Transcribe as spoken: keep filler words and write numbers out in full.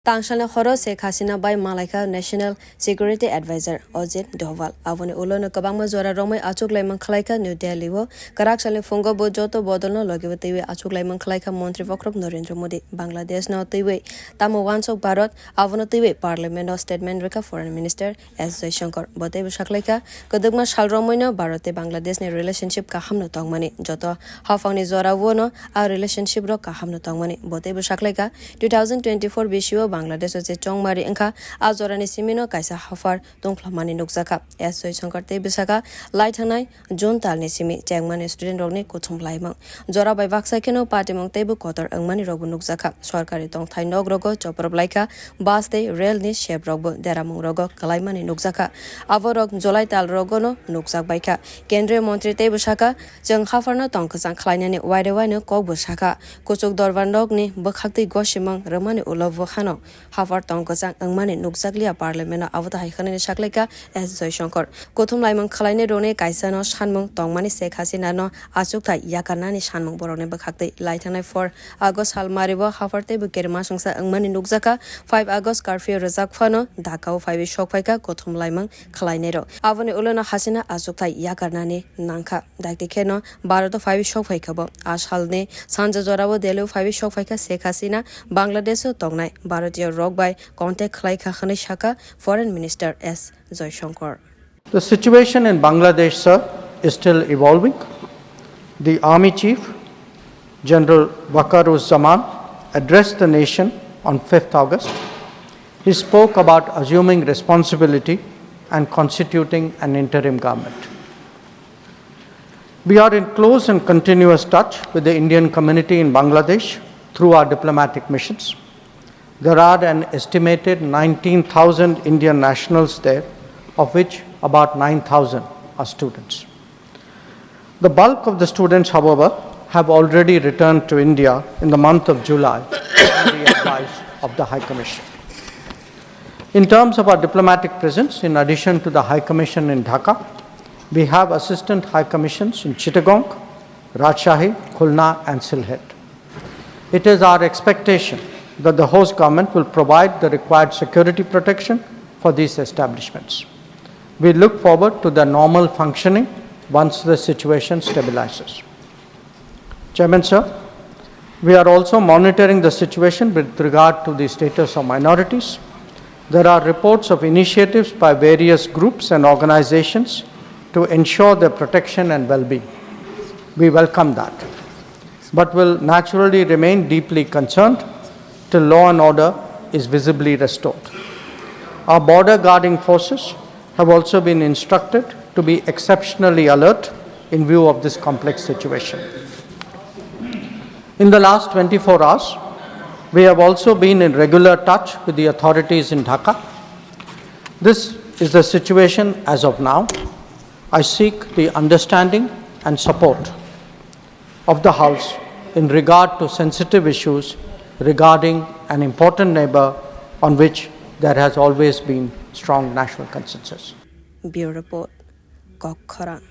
Tangsalni horo Sheikh Hasina bai malaikha National Security Advisor Ajit Doval. Aboni ulono kwbangma jora romwi achuk laimang khwlaikha New Delhi o. Kwrak salni phungo bo joto bodolno logibo twiwi achuk laimang khwlaikha Montri Bokhorok Narendra Modi. Bangladesh no twiwi tamo wansuk Bharat, abono twiwi Parliament o statement rwkha Foreign Minister S Jaishankar. Bo teibo saklaikha, kwdwkma sal romwino Bharat tei Bangladesh ni relationship kaham no tongmani, joto haphangni jora o no a relationship rok kaham no tongmani. Bo teibo saklaikha, two thousand twenty-four bisio Bangladesh o je chongmari wngkha, a jorani simi no kaisa haphar tongphlamani nukjakha. S Jaishankar tei bwsakha, lai thangnai June talni simi chengmani student rokni kuthum laimang. Jora bai baksa kheno patimung teibo kotor wngmani rokbo nukjakha. Sorkari tongthai nok rogo choprop laikha, bus tei rail ni sep rokbo deramung rogo kwlaimani nukjakha. Abo rok July tal rogono nukjak baikha. Kendriya montri teibo sakha, chwng hapharno tong kwchang khlainani waire waino kokbo sakha. Kuchuk dorbar nokni bwkhaktwi gosimang rwmani ulo bo hano haphar tong kwchang wngmani nukjakliya parliament o, abo tahai hwnwi saklaikha S Jaishankar. Kuthum laimang khwlainai rokni kaisa no sanmung tongmani Sheikh Hasina no achukthai yakarnani sanmung borokni bwkhaktwi. Lai thangnai four August salmari o haphar teibo kermasongsa wngmani nukjakha. Five August curfew rwjak phano Dhaka o phaiwi sokphaikha kuthum laimang khwlainai rok. Aboni ulono Hasina achukthai yakarnani nangkha. Dakti kheno Bharat o phaiwi sokphaikha bo. A salni sanja jorao Delhi o phaiwi sokphaikha Sheikh Hasina. Bangladesh o tongnai Bharatiyo rok bai contact khlaikha hwnwi sakha Foreign Minister S Jaishankar. The situation in Bangladesh, sir, is still evolving. The Army Chief, General Waqaruzzaman, addressed the nation on fifth August. He spoke about assuming responsibility and constituting an interim government. We are in close and continuous touch with the Indian community in Bangladesh through our diplomatic missions. There are an estimated nineteen thousand Indian nationals there, of which about nine thousand are students. The bulk of the students, however, have already returned to India in the month of July on the advice of the High Commission. In terms of our diplomatic presence, in addition to the High Commission in Dhaka, we have Assistant High Commissions in Chittagong, Rajshahi, Khulna, and Sylhet. It is our expectation that the host government will provide the required security protection for these establishments. We look forward to their normal functioning once the situation stabilizes. Chairman, sir, we are also monitoring the situation with regard to the status of minorities. There are reports of initiatives by various groups and organizations to ensure their protection and well-being. We welcome that, but will naturally remain deeply concerned till law and order is visibly restored. Our border guarding forces have also been instructed to be exceptionally alert in view of this complex situation. In the last twenty-four hours, we have also been in regular touch with the authorities in Dhaka. This is the situation as of now. I seek the understanding and support of the House in regard to sensitive issues regarding an important neighbor on which there has always been strong national consensus. Bureau Report, Kokkhorang.